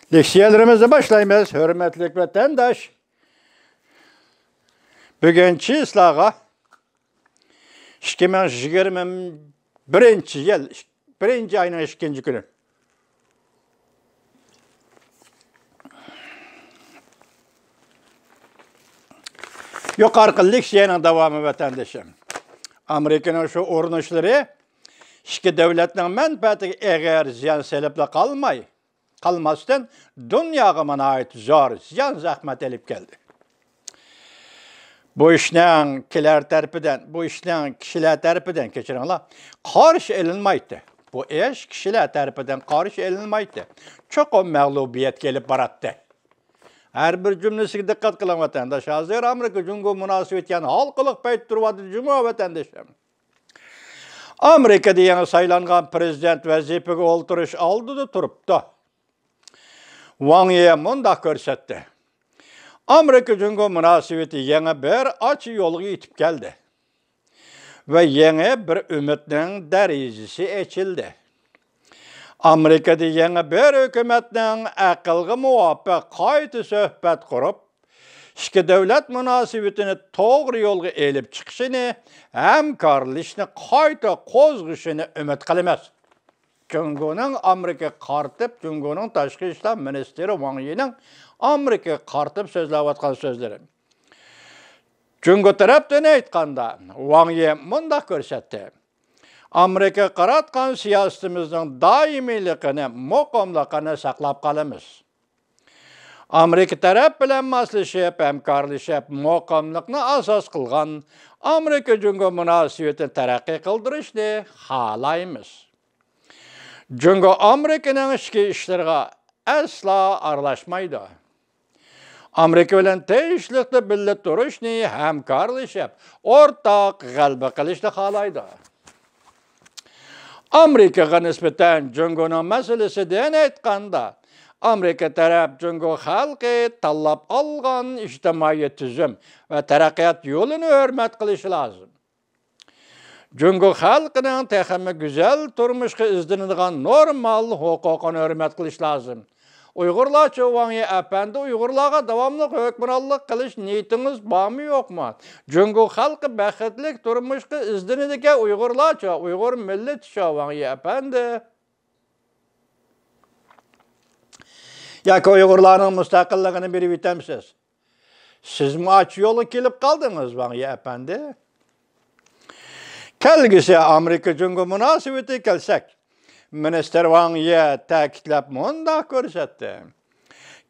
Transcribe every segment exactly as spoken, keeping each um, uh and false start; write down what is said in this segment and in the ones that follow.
لېكسىيەلىرىمىزنى باشلايمىز، ھۆرمەتلىك ۋەتەنداش. بۈگۈن چىسلاغا ئىككى مىڭ يىگىرمە بىرىنچى يىل، بىرىنچى ئاينىڭ ئىككىنچى كۈنى. يۇقىرىقى لېكسىيەنىڭ داۋامى، ۋەتەندىشىم. ئامېرىكىنىڭ شۇ ئۇرۇنۇشلىرى ئىككى دۆلەتنىڭ مەنپەئەتىگە ئېغىر زىيان سېلىپلا قالماي، قالماستىن، دۇنياغا ناھايىتى زور زىيان زەخمەت ئېلىپ كەلدى. بۇ ئىشنىڭ كىشىلەر تەرىپىدىن، بۇ ئىشنىڭ كىشىلەر تەرىپىدىن، كەچۈرۈڭلار، قارشى ئېلىنمايتتى. بۇ ئىش كىشىلەر تەرىپىدىن قارشى ئېلىنمايتتى. چوقۇم مەغلۇبىيەتكە ئېلىپ باراتتى. ھەر بىر جۈملىسىگە دىققەت قىلىڭ، ۋەتەنداش. ھازىر ئامېرىكا جۇڭگو مۇناسىۋىتى يەنە ھالقىلىق پەيتتە تۇرۇۋاتىدۇ جۇمۇ، ۋەتەندىشىم. ئامېرىكىدا يېڭى سايلانغان پىرېزىدېنت ۋەزىپىگە ئولتۇرۇش ئالدىدا تۇرۇپتۇ. ۋاڭ يى مۇنداق كۆرسەتتى: ئامېرىكا جۇڭگو مۇناسىۋىتى يېڭى بىر ئاچ يولغا يېتىپ كەلدى ۋە يېڭى بىر ئۈمىدنىڭ دېرىزىسى ئېچىلدى. ئامېرىكىدا يېڭى بىر ھۆكۈمەتنىڭ ئەقىلگە مۇۋاپىق قايتا سۆھبەت قۇرۇپ، ئىككى دۆلەت مۇناسىۋىتىنى توغرا يولغا ئېلىپ چىقىشىنى، ھەمكارلىشىشنى قايتا قوزغىشىنى ئۈمىد قىلىمىز. جۇڭگونىڭ ئامېرىكىغا قارىتىپ، جۇڭگونىڭ تاشقى ئىشلار مىنىستىرى ۋاڭ يىنىڭ ئامېرىكىغا قارىتىپ سۆزلەۋاتقان سۆزلىرى. جۇڭگو تەرەپتىن ئېيتقاندا، ۋاڭ يى مۇنداق كۆرسەتتى: ئامېرىكىغا قاراتقان سىياسىتىمىزنىڭ دائىمىيلىقىنى، مۇقىملىقىنى ساقلاپ قالىمىز. ئامېرىكا تەرەپ بىلەن ماسلىشىپ، ھەمكارلىشىپ، مۇقىملىقنى ئاساس قىلغان ئامېرىكا جۇڭگو مۇناسىۋىتىنى تەرەققىي قىلدۇرۇشنى خالايمىز. جۇڭگو ئامېرىكىنىڭ ئىچكى ئىشلىرىغا ئەسلا ئارىلاشمايدۇ. ئامېرىكا بىلەن تىنچلىقتا بىللە تۇرۇشنى، ھەمكارلىشىپ، ئورتاق غەلىبە قىلىشنى خالايدۇ. ئامېرىكىغا نىسبەتەن جۇڭگونىڭ مەسىلىسىدىن ئېيتقاندا، ئامېرىكا تەرەپ جۇڭگو خەلقى تاللاپ ئالغان ئىجتىمائىي تۈزۈم ۋە تەرەققىيات يولىنى ھۆرمەت قىلىشى لازىم. جۇڭگو خەلقىنىڭ تېخىمۇ گۈزەل تۇرمۇشقا ئىزدىنىدىغان نورمال ھوقۇقىنى ھۆرمەت قىلىش لازىم. ئۇيغۇرلارچۇ، ۋاڭ يى ئەپەندى، ئۇيغۇرلارغا داۋاملىق ھۆكۈمرانلىق قىلىش نىيىتىڭىز بارمۇ يوقمۇ؟ جۇڭگو خەلقى بەختلىك تۇرمۇشقا ئىزدىنىدىكەن، ئۇيغۇرلارچۇ، ئۇيغۇر مىللىتىچۇ، ۋاڭ يى ئەپەندى؟ ياكى ئۇيغۇرلارنىڭ مۇستەقىللىقىنى بېرىۋېتەمسىز؟ سىزمۇ ئاچ يولغا كېلىپ قالدىڭىز، ۋاڭ يى ئەپەندى. كەلگۈسى ئامېرىكا جۇڭگو مۇناسىۋىتىگە كەلسەك، مىنىستىر ۋاڭ يى تەكىتلەپ مۇنداق كۆرسەتتى: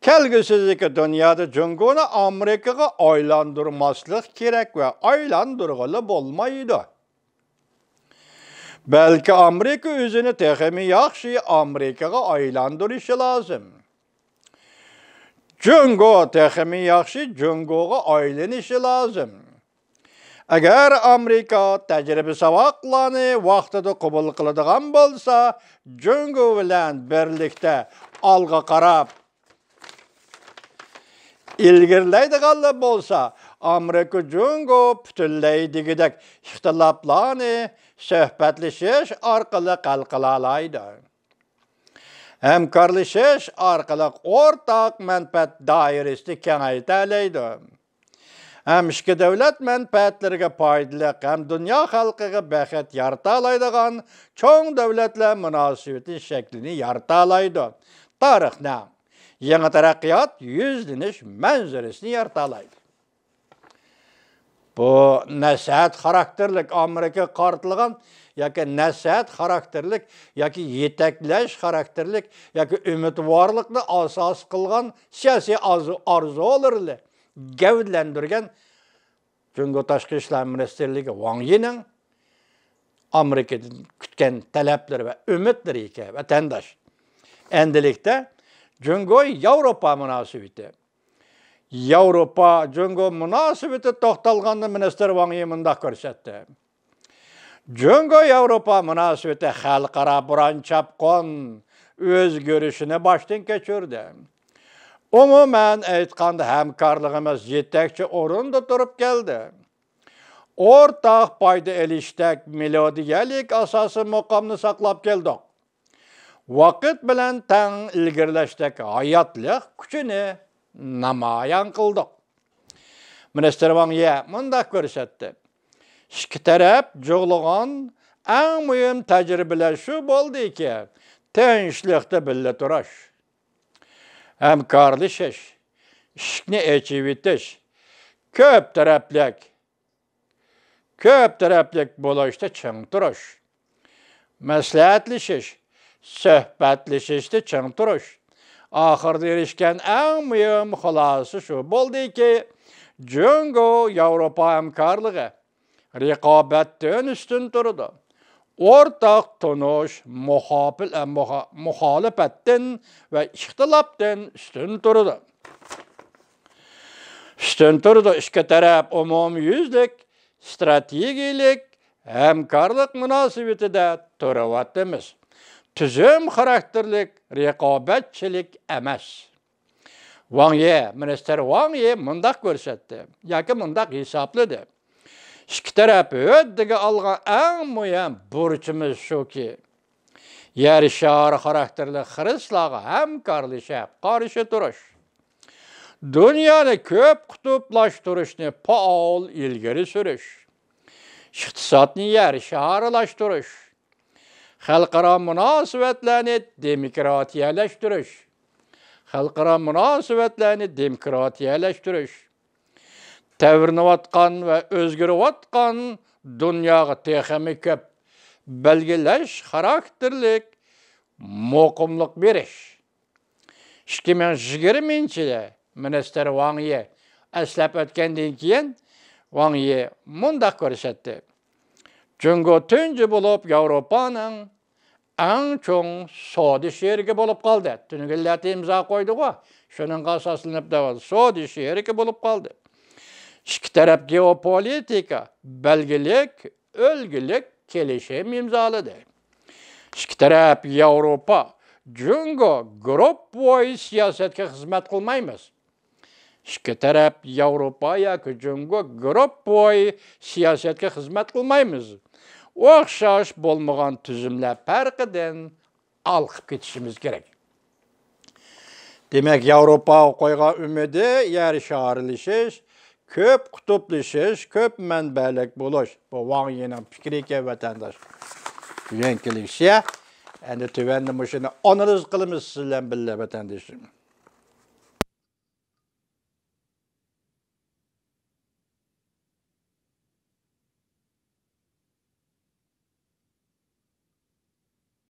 كەلگۈسىدىكى دۇنيادا جۇڭگونى ئامېرىكىغا ئايلاندۇرماسلىق كېرەك ۋە ئايلاندۇرغىلى بولمايدۇ. بەلكى ئامېرىكا ئۆزىنى تېخىمۇ ياخشى ئامېرىكىغا ئايلاندۇرۇشى لازىم. جۇڭگو تېخىمۇ ياخشى جۇڭگوغا ئايلىنىشى لازىم. ئەگەر ئامېرىكا تەجرىبە ساۋاقلارنى ۋاقتىدا قوبۇل قىلىدىغان بولسا، جۇڭگو بىلەن بىرلىكتە ئالغا قاراپ ئىلگىرىلەيدىغانلا بولسا، ئامېرىكا جۇڭگو پۈتۈنلەي دېگۈدەك ئىختىلاپلارنى سۆھبەتلىشىش ئارقىلىق ھەل قىلالايدۇ. ھەمكارلىشىش ئارقىلىق ئورتاق مەنپەئەت دائىرىسىنى كېڭەيتەلەيدۇ. ھەم ئىككى دۆلەت مەنپەئەتلىرىگە پايدىلىق، ھەم دۇنيا خەلقىگە بەخت يارىتالايدىغان چوڭ دۆلەتلەر مۇناسىۋىتى شەكلىنى يارىتالايدۇ. تارىخنىڭ يېڭى تەرەققىيات يۈزلىنىش مەنزىرىسىنى يارىتالايدۇ. بۇ نەسىھەت خاراكتېرلىك، ئامېرىكىغا قارىتىلغان ياكى نەسىھەت خاراكتېرلىك ياكى يېتەكلەش خاراكتېرلىك ياكى ئۈمىدۋارلىقنى ئاساس قىلغان سىياسىي ئارزۇ-، ئارزۇلىرىنى گەۋدىلەندۈرگەن جۇڭگو تاشقى ئىشلار مىنىستىرلىكى ۋاڭ يىنىڭ ئامېرىكىدىن كۈتكەن تەلەپلىرى ۋە ئۈمىدلىرى ئىكەن، ۋەتەنداش. ئەمدىلىكتە جۇڭگو ياۋروپا مۇناسىۋىتى. ياۋروپا جۇڭگو مۇناسىۋىتى توختالغاندا مىنىستىر ۋاڭ يى مۇنداق كۆرسەتتى: جۇڭگو ياۋروپا مۇناسىۋىتى خەلقئارا بوران چاپقۇن ئۆزگىرىشىنى باشتىن كەچۈردى. ئومۇمەن ئېيتقاندا، ھەمكارلىقىمىز يېتەكچى ئورۇندا تۇرۇپ كەلدى. ئورتاق پايدا ئېلىشتەك مېلودىيەلىك ئاساسىي مۇقامنى ساقلاپ كەلدۇق. ۋاقىت بىلەن تەڭ ئىلگىرىلەشتەك ھاياتلىق كۈچىنى نامايان قىلدۇق. مىنىستىر ۋاڭ يى مۇنداق كۆرسەتتى: ئىككى تەرەپ جۇغلىغان ئەڭ مۇھىم تەجرىبىلەر شۇ بولدىكى، تىنچلىقتا بىللە تۇرۇش، ھەمكارلىشىش، ئىشىكنى ئېچىۋېتىش، كۆپ تەرەپلىك، كۆپ تەرەپلىك بولۇشتا چىڭ تۇرۇش، مەسلىھەتلىشىش، سۆھبەتلىشىشتە چىڭ تۇرۇش. ئاخىرىدا ئېرىشكەن ئەڭ مۇھىم خۇلاسە شۇ بولدىكى، جۇڭگو ياۋروپا ھەمكارلىقى رىقابەتتىن ئۈستۈن تۇرىدۇ. ئورتاق تونۇش مۇخاپىل-، مۇخا-، مۇخالىپەتتىن ۋە ئىختىلاپتىن ئۈستۈن تۇرىدۇ. ئۈستۈن تۇرىدۇ. ئىككى تەرەپ ئومۇميۈزلۈك ئىستراتېگىيەلىك ھەمكارلىق مۇناسىۋىتىدە تۇرۇۋاتىمىز. تۈزۈم خاراكتېرلىك رىقابەتچىلىك ئەمەس. ۋاڭ يى، مىنىستىر ۋاڭ يى مۇنداق كۆرسەتتى ياكى مۇنداق ھېسابلىدى: ئىككى تەرەپ ھۆددىگە ئالغان ئەڭ مۇھىم بۇرچىمىز شۇكى، يەر شارى خاراكتېرلىك خىرىسلارغا ھەمكارلىشىپ قارشى تۇرۇش، دۇنيانى كۆپ قۇتۇپلاشتۇرۇشنى پائال ئىلگىرى سۈرۈش، ئىقتىسادنى يەر شارىلاشتۇرۇش، خەلقئارا مۇناسىۋەتلەرنى دېموكراتىيەلەشتۈرۈش، خەلقئارا مۇناسىۋەتلەرنى دېموكراتىيەلەشتۈرۈش، تەۋرىنىۋاتقان ۋە ئۆزگىرىۋاتقان دۇنياغا تېخىمۇ كۆپ بەلگىلەش خاراكتېرلىك مۇقىملىق بېرىش. ئىككى مىڭ يىگىرمىنچى يىلى مىنىستىر ۋاڭ يى ئەسلەپ ئۆتكەندىن كېيىن، ۋاڭ يى مۇنداق كۆرسەتتى: جۇڭگو تۇنجى بولۇپ ياۋروپانىڭ ئەڭ چوڭ سودا شېرىكى بولۇپ قالدى. تۈنۈگۈنلەردە ئىمزا قويدىغۇ، شۇنىڭغا ئاساسلىنىپ دەۋاتىدۇ. سودا شېرىكى بولۇپ قالدى. ئىككى تەرەپ گېئوپولىتىكا بەلگىلىك، ئۈلگىلىك كېلىشىم ئىمزالىدى. ئىككى تەرەپ ياۋروپا، جۇڭگو گروپ بوي سىياسەتكە خىزمەت قىلمايمىز. ئىككى تەرەپ ياۋروپا ياكى جۇڭگو گروپ بوي سىياسەتكە خىزمەت قىلمايمىز. ئوخشاش بولمىغان تۈزۈملەر پەرقىدىن ھالقىپ كېتىشىمىز كېرەك. دېمەك، ياۋروپاغا قويغان ئۈمىدى يەر شارىلىشىش، كۆپ قۇتۇپلىشىش، كۆپ مەنبەلىك بولۇش. بۇ ۋاڭ يىنىڭ پىكرى ئىكەن، ۋەتەنداش. يۈەنكىلىشيە. ئەمدى تۆۋەندە مۇشۇنى ئانالىز قىلىمىز سىز بىلەن بىللە، ۋەتەندىشىم.